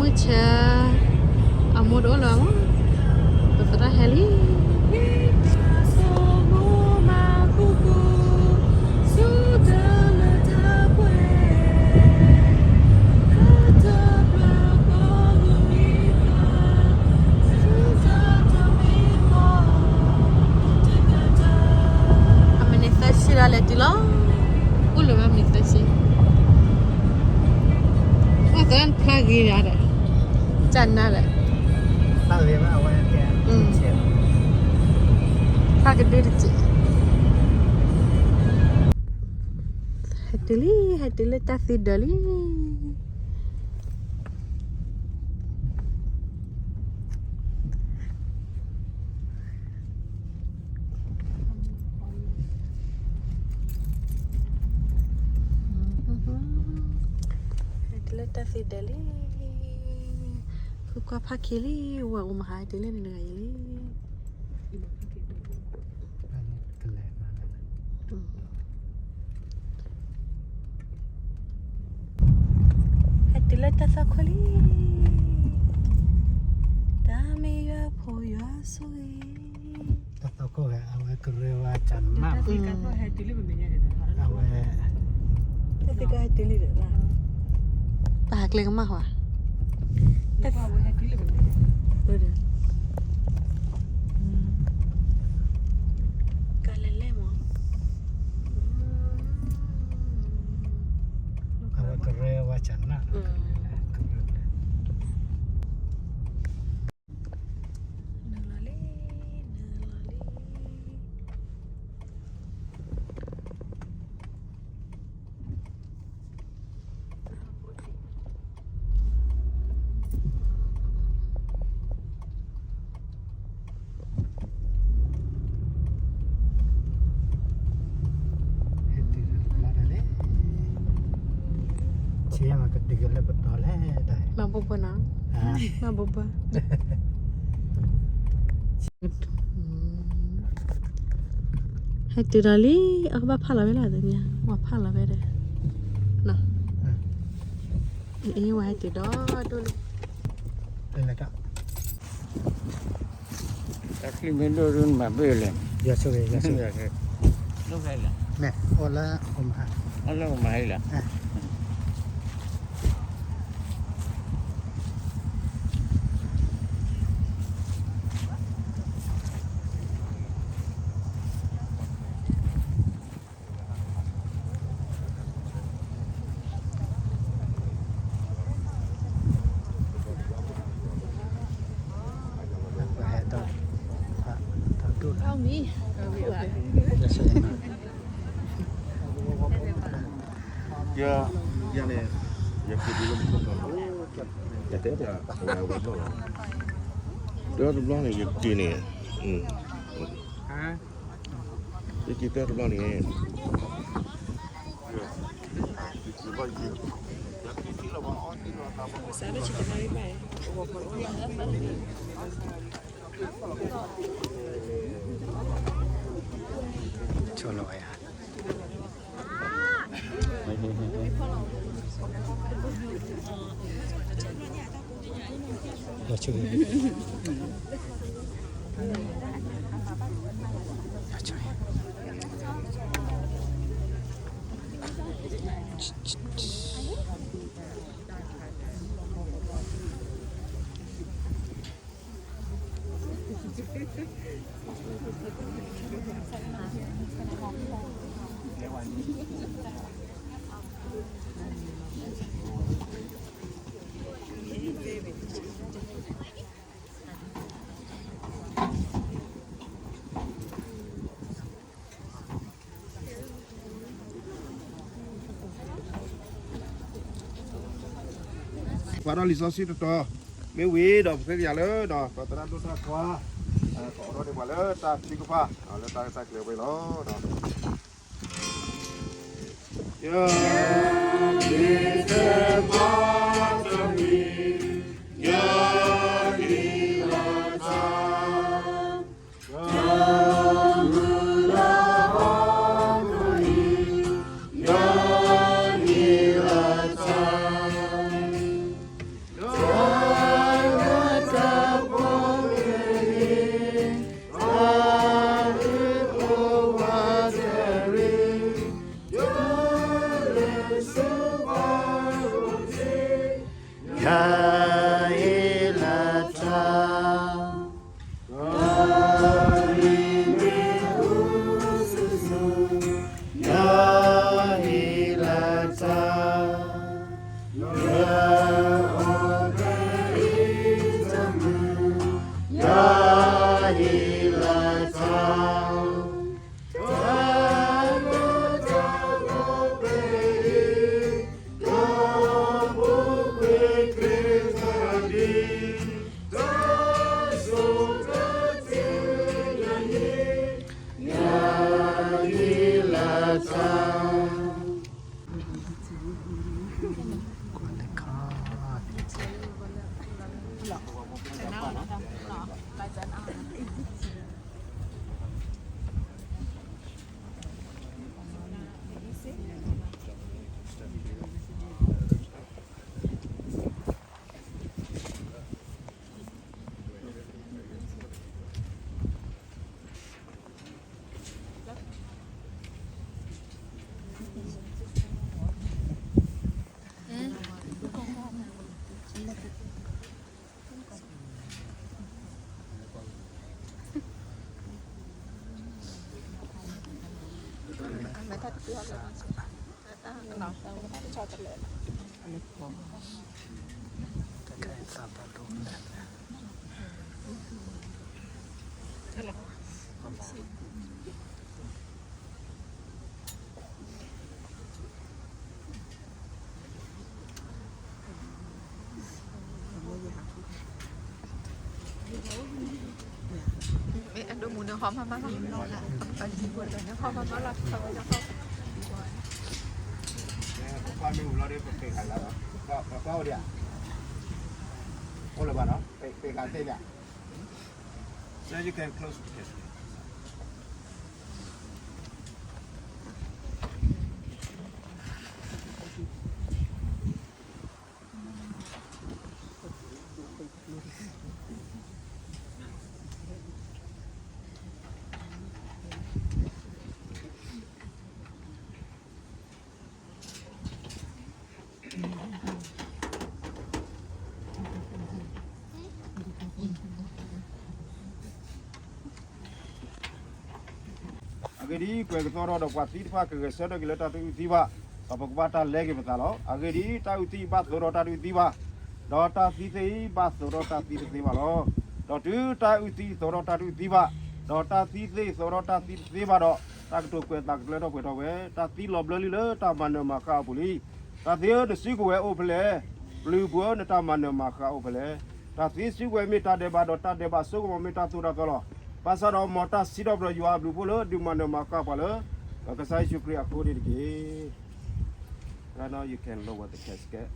ဆၢ အမိၢ်တအိၣ်လၢၤဘၣ်မး, ပသရၣ်ဟဲလံ. အမံးနံးသၢဆံဒီးလဲၤတုၤလီၤ. အိၣ်လၢၤဘၣ်မံးနံးသၢဆံ. အသၢဖျါဂ့ၤဒီး ကနါဒီး ဖျါဂ့ၤဘၣ်အဝဲတဲ ဖျါကဒုတစဲး. ဟဲတုၤလံ, ဟဲတုၤလၢတၢ်သံဒၢးလံ. ဟဲတုၤလၢတၢ်သံဒၢးလံ. ဃုကွၢ်ဖးခံလံ, ဝဲအိၣ်မဟါတုၤလၢနဂၤအံၤလံ. ဟဲတုၤလၢတၢ်သီခိၣ်လံ. တၢ်မ့ၢ်ယွၤဖိယွၤဆိၣ်ဂ့ၤ. တၢ်သီခိၣ်ဟဲ အဝဲကရၢဝဲကနၣ်, အဝဲ တၢ်သံကဟဲတုၤလံဒီး ပဟးကျဲကမၣ်ဟါ, ကလဲၤလဲၣ်မး, အဝဲကရၢဝဲကနၣ်, နုာ်လီၤလံ, နုာ်လီၤလံ. ဟဲတုၤလၢပတီၢ်လဲၣ်, ဆ့မၤကတုၤက့ၤလၢပတီၢ်လဲၣ်, မၤဘိဘၣ်နီၤ, မၤဘိဘၣ်. ဟဲတုၤဒီးလံ, အကဘၣ်ဖးလီၤဝဲလၢတနံၤ, ဝဲဖးလီၤဝဲဒီး, အ့ ဝဲဟဲတုၤဒီးဒိၣ်လံ. တၢ်ချံမ့ၢ်ဒိၣ်ဒိၣ်မၤဘၣ်လဲၣ်, ယဆိၣ်ဂ့ၤ, ယဆိၣ်ဂ့ၤ, မ့ၢ်အိၣ်လၢ အိၣ်မဟါ, အိၣ်လၢအိၣ်မဟါလီၤ. ယၤန့ၣ် ယက့ၤဒ်လၢမူခိၣ်ကီၢ်, ယတဲပှၤဝဲဝဲဘျီၣ်လီၤ, တဘျီန့ၣ် ယက့ၤန့ၣ်, ယက့ၤတဲတဘျီန့ၣ် ဆီလီၤဝဲယၤ. ပှၤဒီးလံာ်စီဆှံတတီၤ မ့ၢ်ဝံၤဒီး ပဃ့ကညးလၢ ဒီးပသရၣ်ဒိၣ်တၢ်ခွါ ကအိးထီၣ်န့ၢ်ပှၤလၢတၢ်ထုကဖၣ် လၢတၢ်ကစၢ်ကျဲၤဝဲလီၤ. ယဟ့ၣ်လၢတၢ်, ယဟ့ၣ်လၢတၢ်, ယအီၣ်ဘၢအံၤတမုာ်, ယဟ့ၣ်လၢတၢ်, တၢ်လၢတၢ်လီၤဘၢအံၤ, ဒီးပူၤကွံာ်ခရံာ်တၢ်ဒ်, တၢ်ဆိၣ်တၢ်တ့ၢ်ယၤန့ၣ်, ယဟ့ၣ်လၢတၢ်.မ့ၢ်အဒိၣ်မူန့ၣ်ဟီမးမးလီၤ, နဟီမးမးလီၤ, ပကွၢ်မ့ၣ်အူလီၤဒီး ပပ့ၤခးလီၤ, ပကွၢ်အိၣ်ဒံးဧါ, အိၣ်လၢၤဘၣ်နီၤ, ပ့ၤခးသ့လံဧါ, so you can close the case. အဂ့ၢ်ဒ်အံၤ, ပှၤကသီထီၣ်ဒီးပှၤသံတဖၣ် ကဂဲၤဆၢထၢၣ်က့ၤလၢတၢ်သံသ့ၣ်တဖၣ်, ဒီးပကဘၣ်တၢ်လဲက့ၤပသးလီၤ. အဂ့ၢ်ဒ်အံၤ, တၢ်အုၣ်သံဘၣ်သိးထီၣ်တၢ်တအုၣ်သံဘၣ်, ဒီးတၢ်သံသ့ၣ်အံၤဘၣ်သိးထီၣ်တၢ်သံတသ့ဘၣ်လီၤ. ဒီးတုၤတၢ်အုၣ်သံသိးထီၣ်တၢ်တအုၣ်သံဘၣ်, ဒီးတၢ်သံသ့ၣ်သိးထီၣ်တၢ်သံတသ့ဘၣ်ဒီး, တၢ်ကတိၤကွဲးသးကကျၢထီၣ်ပှဲၤထီၣ်ဝဲ, တၢ်သံလီၤဘျၢလံလၢတၢ်မၤနၢၤမၤဃၣ်အပူၤလံ. တၢ်သံဧၢ, နစုကဝဲၤအိၣ်ဖဲလဲၣ်, ပျုၤပှၤဧၢ, နတၢ်မၤနၢၤမၤဃၣ်အိၣ်ဖဲလဲၣ်. တၢ်သံစုကဝဲၤမ့ၢ်တၢ်ဒဲးဘး, ဒီးတၢ်ဒဲးဘးစိကမီၤမ့ၢ်တၢ်သိၣ်တၢ်သီလီၤ. ဘၣ်ဆၣ်ဒီးမ်တၢ်စံးထီၣ်ပတြၢၤယွၤအဘျုးအဖှိၣ်လၢဒုးမၤနၢၤမၤဃၣ်ပှၤလၢ ပကစၢ်ယ့ၣ်ၡူးခရံာ်အဃိန့ၣ်တက့ၢ်. Right now you can lower the casket.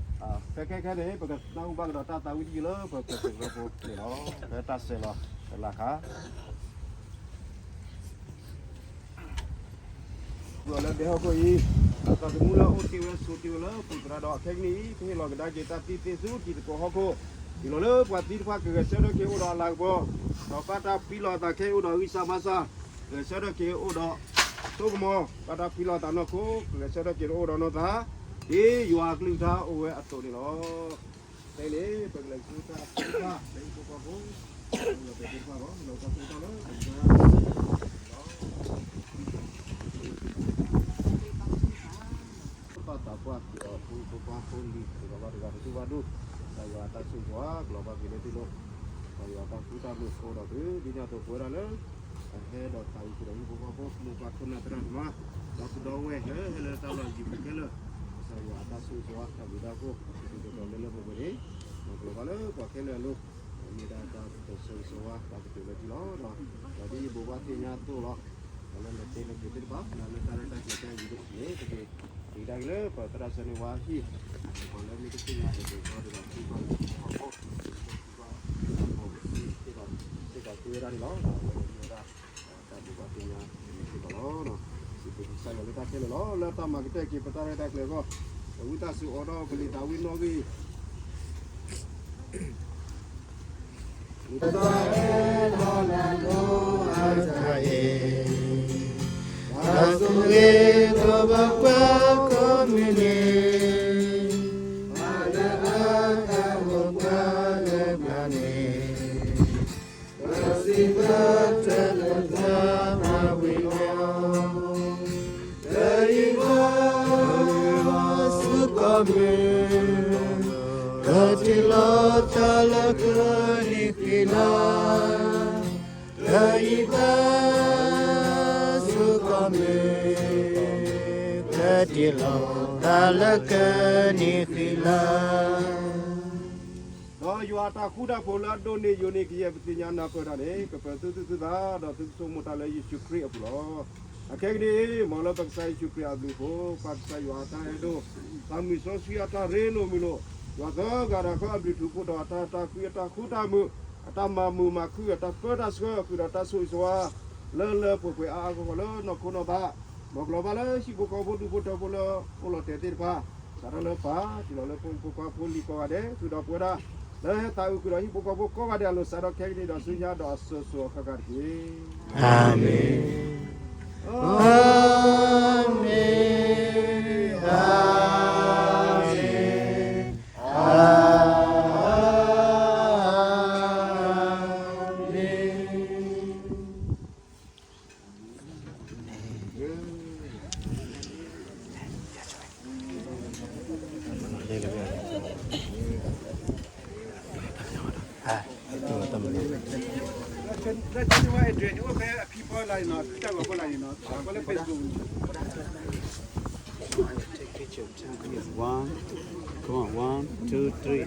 ခဲခဲခဲန့ၣ် ပကနၢ်ဟူဘၣ်ကဒီးတၢ်သးဝံၣ်တယုၢ်လၢပကစၢၢ်ကရၢဖိန့ၣ်လီၤ. ဖဲတၢ်ဆဲးလီၤလၢ်ခါ ဂီၤလၢဒဲဟီၣ်ခိၣ်အံၤ, အသးသမူလၢအအိၣ်တ့ၢ်ဝဲဆိးတ့ၢ်ဝဲလၢပူၤသရၣ်ဒီး ခဲကနံၣ်အံၤ ပဟ့ၣ်လီၤကဒါက့ၤတၢ်သံသ့ဆူတံၤသကိးဟီၣ်ခိၣ်, ဒ်သိးလၢပှၤသံတဖၣ်ကဂဲၤဆၢထၢၣ်က့ၤအိၣ်ဒီးအလၤကပီၤ, ဒီးဘၣ်တၢ်ဖံးလီၤအသးခဲအံၤအိၣ်ဒီးအဂံၢ်စၢ်ဘါစၢ်, ဂဲၤဆၢထၢၣ်က့ၤအိၣ်ဒီးစိကမီၤ, ဘၣ်တၢ်ဖံးလီၤအသးနီၢ်ခိ, ဂဲၤဆၢထၢၣ်က့ၤတအိၣ်ဒီးနီၢ်သး, ဒ်ယွၤအကလုၢ်ကထါအိၣ်ဝဲအသိးန့ၣ်လီၤ. ဖဲန့ၣ် ပကလဲၤဆူတၢ်သံတဖၣ် လၢဟံၣ်ဖိဃီဖိ, လၢပှၤသံတဖၣ်လီၤ, လၢတၢ်သူၣ်တၢ်လီၤ, တၢ်သးပှၢ်က့ၤအီၤ ဖိဖိခွါဖိလံၤ တဂၤဘၣ်တဂၤ တဒူၣ်ဘၣ်ဒူၣ်, ကစၢ်ယွၤအတၢ်ဆိၣ်ဂ့ၤ ကလီၤဘၣ်က့ၤလၢသုလိၤ, ကစၢ်ယွၤအတၢ်ဃူတၢ်ဖိးအိၣ်ဒီးသု, ဒ်န့ၣ်အသိးပဝဲဒၣ်လၢ အဟဲဒီးသးဝံၣ်က့ၤဒီးဟံၣ်ဖိဃီဖိ မိၢ်ပၢ်ခိၣ်နၢ်သရၣ်သမါ, ဒီးပဒီပုၢ်ဝဲၢ်လၢဟဲလၢတၢ်လီၢ်ယံၤပူၤခဲလၢာ်, ကစၢ်ယွၤအတၢ်ဆိၣ်ဂ့ၤဆိၣ်ဝါ တၢ်ဘျုးတၢ်ဖှိၣ် ကစၢ်ယွၤကလၢလၢပှဲၤပှဲၤန့ၣ်, ဒီးကလီၤဘၣ်လၢပှၤခဲလၢာ်အလိၤ, မ့ၢ်ဒၣ်တၢ်ကတိၤဆၢဂ့ၤဆၢဝါ တၢ်ကတိၤလၢထံလီၤ. ဒီးဒ်ယဘိးဘၣ်သ့ၣ်ညါအသိးလီၤ, ဒီးလၢလဲၤတဲလၢပှဲၤသ့ၣ်တဖၣ် ဒီးလၢတၢ်ရဲၣ်တၢ်ကျဲၤတၢ်ဂ့ၤန့ၣ် ပက့ၤကဒါက့ၤလၢပသရၣ်စၢၤန့ၢ်ဝါဟံၣ်, ပှၤလၢမ့ၢ်တသ့ၣ်ညါအံၤဒီးဒီးထံကီၢ်လၢထံကီၢ်လၢထံကီၢ် စ့ၢ်ကီးသ့ဝဲဒၣ်န့ၣ်လီၤ. ဒီးအဝဲမ့ၢ်ဝဲဒၣ် တၢ်ဘိးဘၣ်သ့ၣ်ညါစ့ၢ်ကီးလီၤ. စံးဘျုးကစၢ်ယွၤလၢတၢ်ခဲလၢာ်လီၤ. လၢတၢ်မၤကတၢၢ်က့ၤပတၢ်ရဲၣ်တၢ်ကျဲၤအဂီၢ်, ပဝံသးစူၤအိးထီၣ်ပလံာ်သးဝံၣ်နီၣ်ဂံၢ် တၢ်ဆိၣ်ဂ့ၤဒီးပှၤကိးမုၢ်နံၤ, တၢ်လၢအတၢ် တၢ်တၢ်လၢတၢ်မၤဝံၤလီၤ, တၢ်အံၤဘၣ်စ့ၢ်ကီးမ့ၢ်, ကတ့ၢ်လီၤတၢ်လၢကနံၣ်ဃံလၤ, တၢ်အံၤဘၣ်စ့ၢ်ကီးမ့ၢ်, ကတ့ၢ်လီၤတၢ်လၢကနံၣ်ဃံလၤ. ဒီးယွၤအတၢ်ဃူတၢ်ဖိးလၢအဒိၣ်န့ၢ်ယိာ်န့ၢ်ကယဲၢ်ပသ့ၣ်ညါနၢ်ပၢၢ်တၢ်န့ၣ် ကပၢၤသုသူၣ်သုသး ဒီးသုကဆိကမိၣ်တၢ်လၢယ့ၣ်ၡူးခရံာ်အပူၤလီၤ. အခဲကနံၣ်အံၤ မ်လၢပကစၢ်ယ့ၣ်ၡူးခရံာ်အဘျုးအဖှိၣ်, ပၢ်ကစၢ်ယွၤအတၢ်အဲၣ်ဒိၣ်, တၢ်မုၢ်စီဆှံအတၢ်ရ့လိာ်မုာ်လိာ်, ယွၤသၢဂၤဒီးအခီအဘျုးထူးဖိဒီးအတၢ်အဲၣ်တၢ်ကွံအတၢ်ဃူတၢ်မုာ်, အတၢ်မၤမုာ်မၤခုၣ်အတၢ်ပၢတၢ်ဆှၢဃုာ်ဒီးတၢ်ဆိၣ်ဂ့ၤဆိၣ်ဝါ လၢလၢပှဲၤပှဲၤအါအါဂီၢ်ဂီၢ်လၢနီၢ်ခိနီၢ်ပၤ, မ်ကလီၤဘၣ်လၢဟံၣ်ဖိဃီဖိဒူၣ်ဖိထၢဖိလၢအိၣ်လီၤတဲာ်သ့ၣ်တဖၣ်, စးထီၣ်လၢပၢ် တုၤလီၤလၢဖိမုၣ်ဖိခွါဖိလံၤကိးဂၤဒဲး ဃုာ်ဒီးပဝဲဒၣ် လၢဟဲသးအုးဃုာ်ဒီးဟံၣ်ဖိဃီဖိကိးဂၤဒဲးအလိၤ စးထီၣ်ခဲကနံၣ်ဒီးဆူညါဒီးအစိၤစိၤအဃၣ်ဃၣ်တက့ၢ်. အၤမ့ၣ်, အၤမ့ၣ်, အၤမ့ၣ်, အၤမ့ၣ်. One, come on, one, two, three.